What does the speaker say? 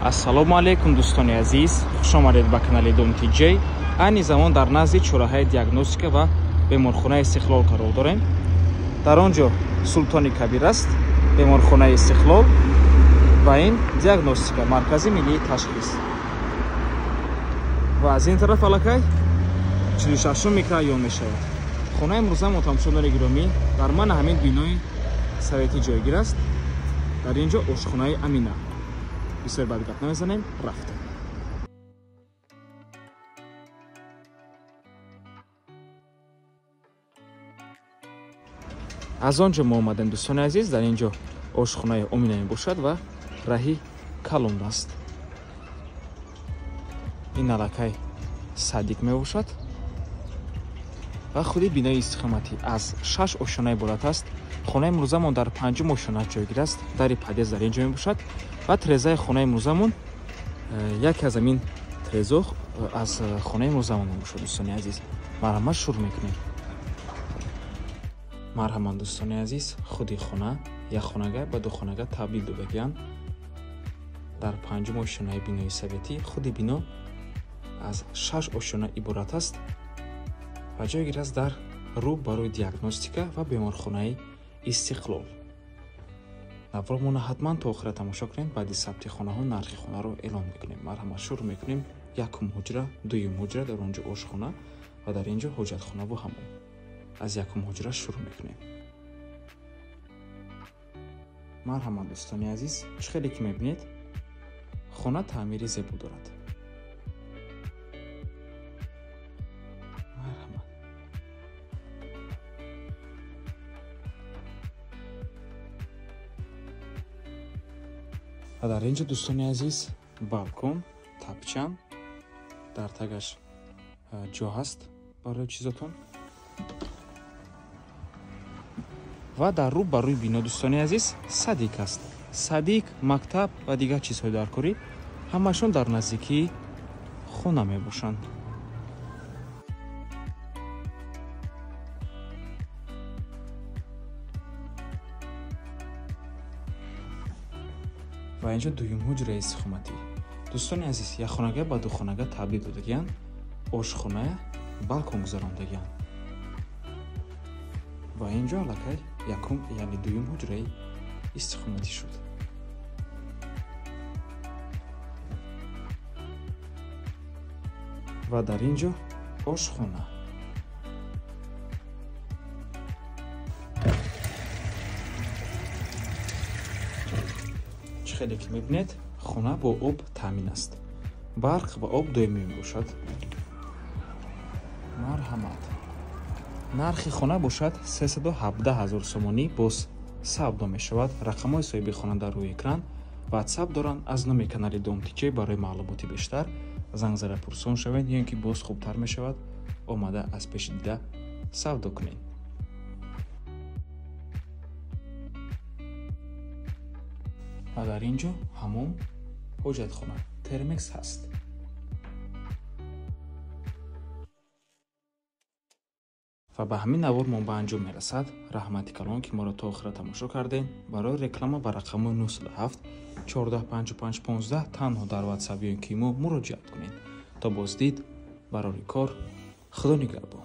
Ассалому алайкум, дӯстони азиз, хуш омадед ба канали Дом ТЖ. Айни замон дар назди чораҳаи диагностика ва беморхонаи Истиқлол қарор дорем. Дар он ҷо Султони Кабир аст, беморхонаи Истиқлол ва ин диагностика, маркази миллии ташхис. Ва аз ин тараф аллакай 46 микрорайон мешавад. Хонаи имрӯза тамошобинони гиромӣ дар мана ҳамин бинои советӣ ҷойгир аст. Дар ин ҷо ошхонаи Амина. Бисёр бад гап намезанем, рафтем. Аз он ҷо мо омадем, дӯстони азиз. Дар ин ҷо ошхонаи Омина мебошад ва раҳи калон аст. Ин аллакай садик мебошад ва худи бинои истиқоматӣ аз 6 ошёна иборат аст. Хонаи имрӯзамон дар 5-ум ошёна ҷойгир аст. Дари подъезд дар ин ҷо мебошад ва трезаи хонаи имрӯзамон яке аз ҳамин трезо аз хонаи имрӯзамон мебошад. Дӯстони азиз, марҳамат, шурӯъ мекунем. Марҳамат, дӯстони азиз, худи хона як хонага ба ду хонага табдил додагианд. Дар 5-ум ошёнаи бинои советӣ худи бино аз 6 ошёна иборат аст ва ҷойгир аст дар рӯ барои диагностика ва беморхонаи Истиқлол. Навромона ҳатман то охира тамошо кунед. Баъди сабти хонаҳо нархи хонаро эълон мекунем. Марҳамат, шурӯъ мекунем. Якум ҳуҷра, дуюм ҳуҷра, дар он ҷо ошхона ва дар ин ҷо ҳоҷатхонаву ҳамом. Аз якум ҳуҷра шурӯъ мекунем. Марҳамат, дӯстони азиз, чӣ хеле ки мебинед, хона таъмири зебо дорад. Марҳамат. Ва дар ин ҷо, дӯстони азиз, балкон, тапчан, дар тагаш ҷо ҳаст барои чизотон. Ва дар рӯ ба рӯи бино, дӯстони азиз, садик аст. Садик, мактаб ва дигар чизҳои даркорӣ ҳамашон дар наздикии хона мебошанд. Ва инҷо дуюм ҳуҷраи истиқоматӣ. Дӯстони азиз, як хонага ба ду хонага табдил додагианд, ошхона, балкон гузарондагианд. Ва инҷо аллакай якум, яъне дуюм ҳуҷраи истиқоматӣ шуд. Ва дар ин ҷо ошхона. Чӣ хеле ки мебинед, хона бо об таъмин аст. Барқ ва об доимӣ мебошад. Марҳамат. Нархи хона бошад 317 000 сомонӣ, боз савдо мешавад. Рақамҳои соҳиби хона дар рӯи экран, ватсап доранд. Аз номи канали Дом ТЖ барои маълумоти бештар занг зада пурсон шавед, ё ин ки боз хубтар мешавад омада аз пеши дида савдо кунед. Ва дар ин ҷо ҳамом, ҳоҷатхона, термекс ҳаст. Ва ба ҳамин навор мо ба анҷом мерасад. Раҳмати калон, ки моро то охира тамошо кардем. Барои реклама ба рақами 907 14 55 15 танҳо дар WhatsApp ё ки мо муроҷиат кунед. То боздид, барори кор, Худо нигаҳбон.